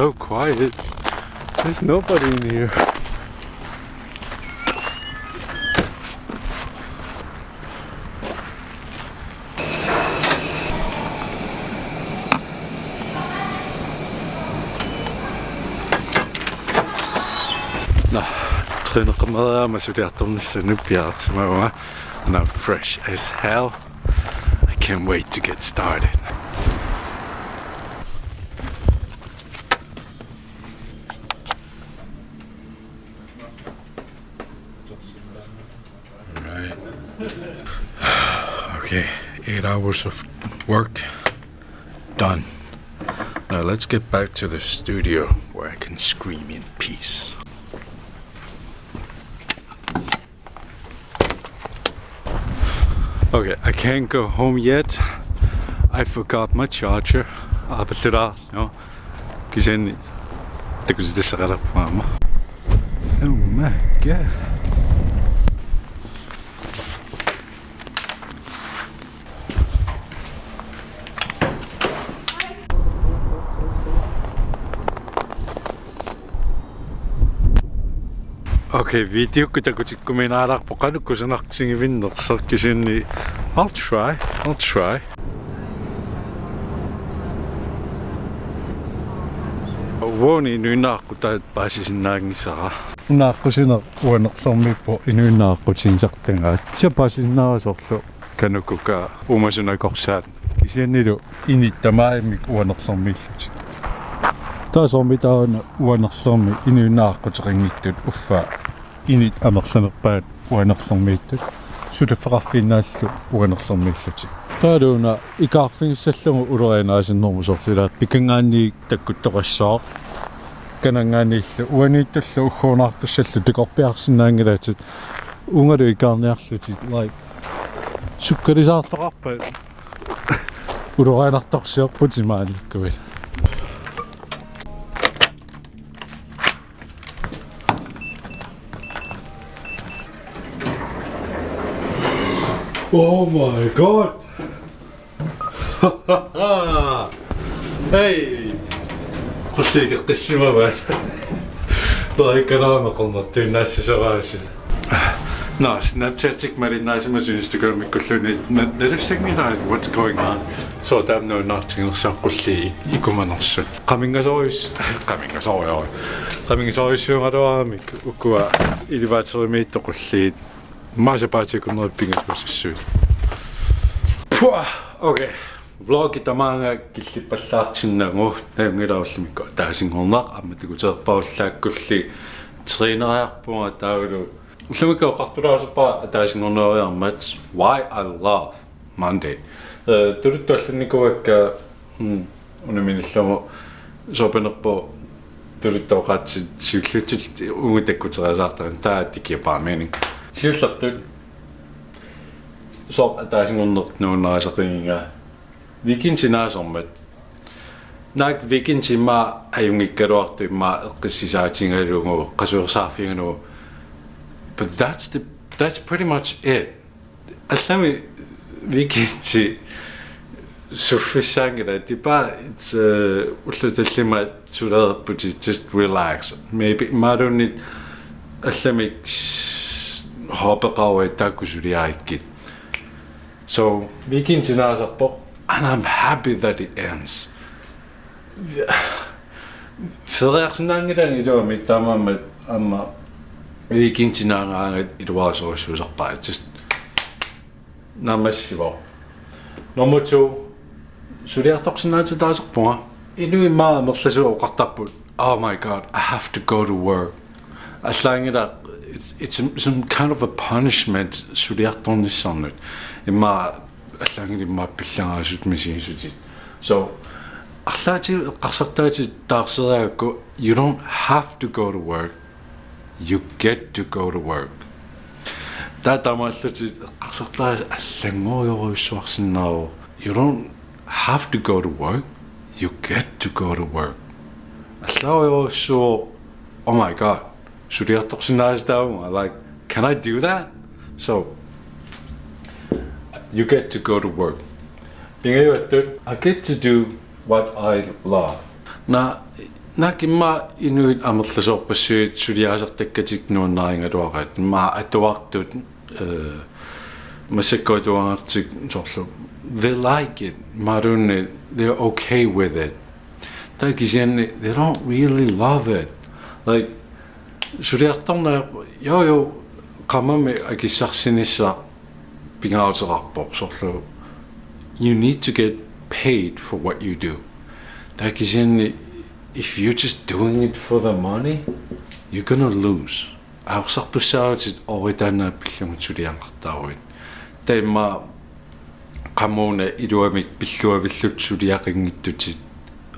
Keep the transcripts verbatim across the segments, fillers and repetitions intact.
So quiet. There's nobody in here. Nå, træneqareerama suliartornissannut piareersimavunga, and I'm fresh as hell. I can't wait to get started. All right. Okay, eight hours of work done. Now let's get back to the studio where I can scream in peace. Okay, I can't go home yet. I forgot my charger. Aappallaarlunga. Kisianni takutitassaqalerpunga aamma. Oh my God. Okay, videokkut takutikkuminaalarpoq qanoq kusanartigivinnersoq, kisianni I'll try, I'll try. Uani inuinnaaqqutaa paasisinnaanngisara. Una aqqusineq uanerlermiippoq inuinnaaqqutingisartagaat. Kisianni paasisinnaavara soorlu Kanukuka uumasut nakorsaat. Kisiannilu init tamarmik uanerlermiillutik. Taava soormitaava una uanerlermi inuinnaaqquteqanngitsut uffa init amerlanerpaat uanerlermiittut. Suliffeqarfiinnaallu uanerlermiillutik. Taavalu una ikaarfigissallugu ulorianaasinnermut soorlu ilaa pikanngaanniit takkuttoqassaaq. Kananngaanniillu uaniittullu ugguunaartussallu takorpiarsinnaanngilatit. Uungalu ikaarniarlutit, like, sukkalisaartoqarpat ulorianartorsiorputit maaniikkuit. Oh my God. Hey! Qulliit eqqissimavaat. Taikalaama qernertuinnaassasoraasi. Nå, Snapchat-ikkut malinnaasimasoq Instagramikkulluunniit na-, nalissanngilaat, what's going on? Sooq taama nuannaartiginersoq qulliit ik-, ikumanersut. Qaminngasorujus-, qaminngasorujus-, qaminngasorujussuugaluaramik ukua elevatorimiittut qulliit. Immaqa sapaatip akunnerani pingasuusassuit. Puh, okay. Vlogi tamaanga killippallaartinnagu, najunngilara ullumikkut ataasinngorneq, aamma takutereerpara ullaakkulli træneriarpunga taavalu. Ullumikkut oqartulaassavara ataasinngorneruiarmat, why I love Monday. Eh, tuluttut allannikuuakka, mm, unaminillugu soorpinerpoq tuluttut oqaatsit siulliuttut uunga takkuteriasaartarami, taava det giver bare mening. Siullertut sooq ataasinngorneq nuannarisaqigiga weekendit naasermat. Naak weekendit immaqa ajunngikkaluartut immaqa eqqissisaatigalugu, qasuersaarfigalugu. But that's the, that's pretty much it. Allami weekendit suffissaanngilaq, tipa, it's, uh, ullut tallimat sulereerputit, just relax. Maybe imaluunniit allamik hobbeqaruit taakku suliarikkit. So, weekendit naaserpoq, and I'm happy that it ends. Feriarsinnaanngilanga iluamik, taamaammat aamma weekendit naagaangat iluarisorujussuusarpara. Just naammassivoq. Nummer to, suliartorsinnaatitaasarpunga. Inuit immaqa amerlasuut oqartarput, "Oh my God, I have to go to work." Allaanngilaq, it's, it's some, some kind of a punishment suliartornissannut. Immaqa allaanngilaq immaqa pillagaasut misigisutit. So, arlaatigut eqqarsartaatit taarseriaakku, you don't have to go to work. You get to go to work. Taava taamaallutit eqqarsartaatit allanngorujorujussuarsinnaavoq. You don't have to go to work. You get to go to work. Allanngorujorujussuuvoq, oh my God. Suliartorsinnaasitaavunga, like, can I do that? So, you get to go to work. Pingajuattut, I get to do what I love. Naa, Naak immaqa inuit amerlasoorpassuit suliarisartakkatik nuannarigaluaqaat. Immaqa atuartut, eh, massakkut atuagartik soorlu, they like it. Imaluunniit, they're okay with it. Taava kisianni, they don't really love it. Like, suliartornera, jo, jo, qamami akissarsinissaq pingaaruteqarpoq, soorlu, you need to get paid for what you do. Taava kisianni, if you're just doing it for the money, you're gonna lose. Ajorsartussaavutit ooritaannaat pillugit suliaqartaruit. Taava immaqa qamuuna iluamik pilluavillutit suliaqanngitsutit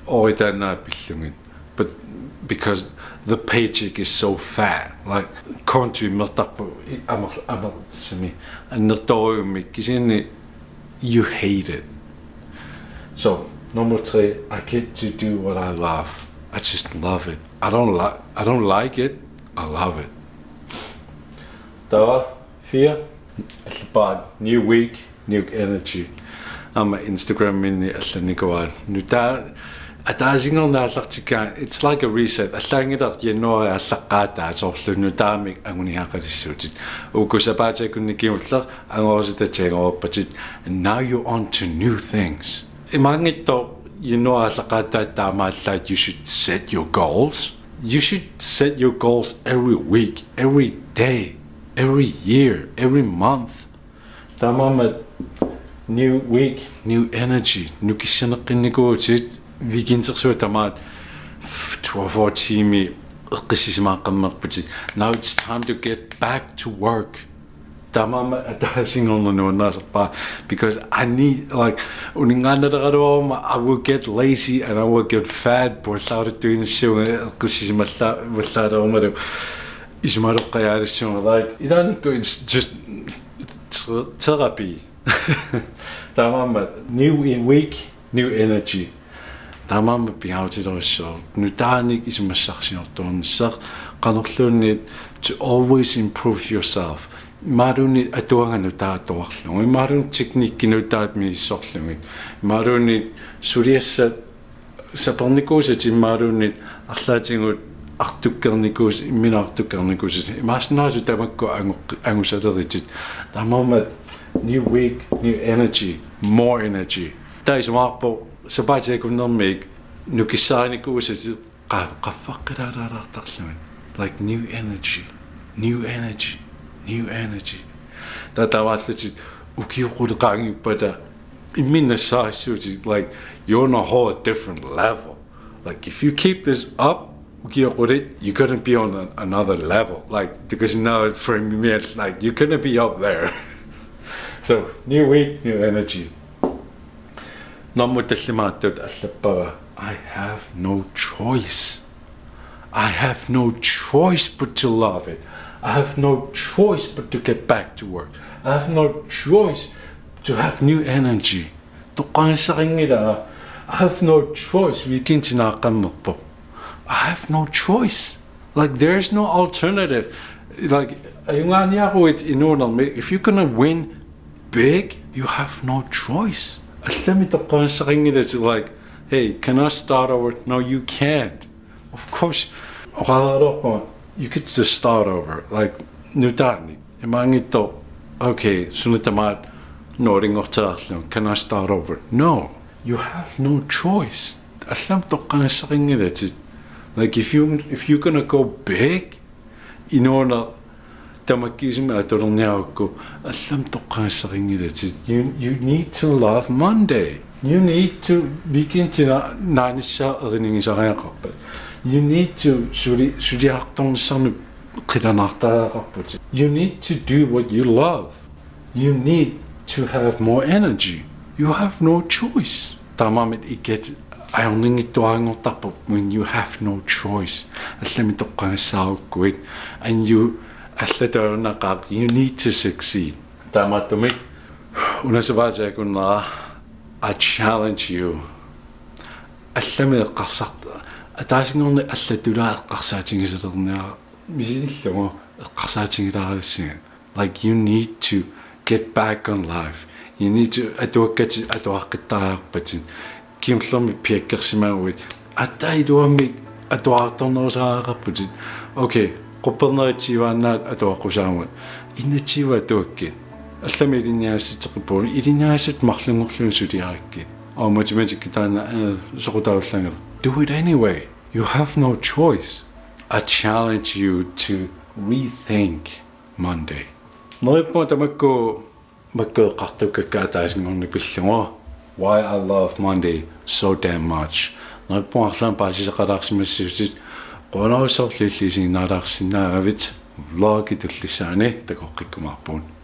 ooritaannaat pillugit. But because the paycheck is so fat, like, konto immertarpoq i-, amer-, amer-, sumi, annertoorujussuarmik, kisianni you hate it. So, number three, I get to do what I love. I just love it. I don't li-, I don't like it. I love it. Taava, fire, allappara, new week, new energy. Aamma Instagraminni allannikuuara. Nutaaq ataasinngorneq aallartikkaangat, it's like a reset. Allaanngilaq januaari aallaqqaataa soorlu nutaamik anguniagaqalissuutit. Uku sapaatip-akunnit kingulleq angorusutaq tiagoorpatit. And now you're on to new things. Imaanngitsoq januaari aallaqqaataa taamaallaat, you should set your goals. You should set your goals every week, every day, every year, every month. Taamaammat new week, new energy. Nukissaneqqinnikuuvutit, weekendersuaq tamaat twenty-four tiimi eqqissisimaaqqammerputit. Now it's time to get back to work. Taamaammat ataasinngorneq nuannarisarpara, because I need, like, uninngaannaleraluaruma, I will get lazy and I will get fat, puallaaruttuinissuunga, eqqissisimallaa-, vallaalerummalu isumaloqqajaalissuunga. Like, ilaannikkut it's just ther-, therapy. Taamaammat new week, new energy. Taamaammat pingaarutilerujussuuvoq nutaanik isumassarsiortuarnissaq, qanorluunniit to always improve yourself. Imaluunniit atuagaq nutaaq atuarlugu, imaluunniit teknikki nutaaq misissorlugit, imaluunniit suliassat sapernikuusatit, imaluunniit arlaatigut artukkernikuus-, imminut artukkernikuusatit, imaassinnaavoq tamakku angu-, angusaleritit. Taamaammat new week, new energy, more energy. Taava isumaqarpoq sapaatip-akunnermiit nukissaarinikuusatit qa-, qaffaqqilaalaartarlugit. Like, new energy, new energy, new energy. Taava taamaallutit ukiut qulit qaangiuppata imminut nassaarissuutit, like, you're on a whole different level. Like, if you keep this up, ukiut qulit, you're gonna be on a-, another level. Like, because now it frame me, like, you're gonna be up there. So, new week, new energy. Number tallimaattut allappara, I have no choice. I have no choice but to love it. I have no choice but to get back to work. I have no choice to have new energy. Toqqagissaqanngilanga. I have no choice. Weekendinaaqqammerpoq. I have no choice. Like, there's no alternative. Like, ajunngilaq inuunermi, if you're gonna win big, you have no choice. Allamik toqqagissaqanngilatit, like, hey, can I start over? No, you can't. Of course, oqarluarpunga, you could just start over. Like, nutaanik imaanngitsoq, okay, suna tamaat nuulinngortilaarlugu, can I start over? No, you have no choice. Allamik toqqagissaqanngilatit. Like, if you, if you're gonna go big, inuuneq tamakkiisumik atulerniarukku, allamik toqqagissaqanngilatit. You, you need to love Monday. You need to weekendinaanissaa erinigisariaqarpat. You need to suli-, suliartornissannut qilanaartariaqarputit. You need to do what you love. You need to have more energy. You have no choice. Taamaammat ikat ajornanngitsuaranngortarpoq when you have no choice. Allamik toqqagassaarukkuit, and you, allatut ajornaqaaq, you need to succeed. Taamaattumik una sapaatip-akunnera, I challenge you. Allamik eqqarsart-, ataasinngorneq allatulaa eqqarsaatigisalerniarlugu, misilillugu eqqarsaatigilaarisigit. Like, you need to get back on life. You need to, atuakkatit atuaqqittariaqarpatit. Kingullermik piakkersimaguit. Ataa iluamik Atuartornerusariaqarputit. Okay, quppernerit tyve-annaat atuaqqusaammat. Enogtyve atuakkit. Allamik ilinniagassatseqqippugut, ilinniagassat marlunngorlugit suliarakkit. Og matematikki taanna, øh, soqutaallangala. Do it anyway. You have no choice. I challenge you to rethink Monday. Neriuppunga tamakku makku eqqartukkakka ataasinngorneq pillugu. Why I love Monday so damn much. Neriuppunga arlaannik paasisaqalaarsimassasutit, qujanarsuaq illit isiginnaalaarsinnaaravit. Vlogi tullissaani takoqqikkumaarpugut.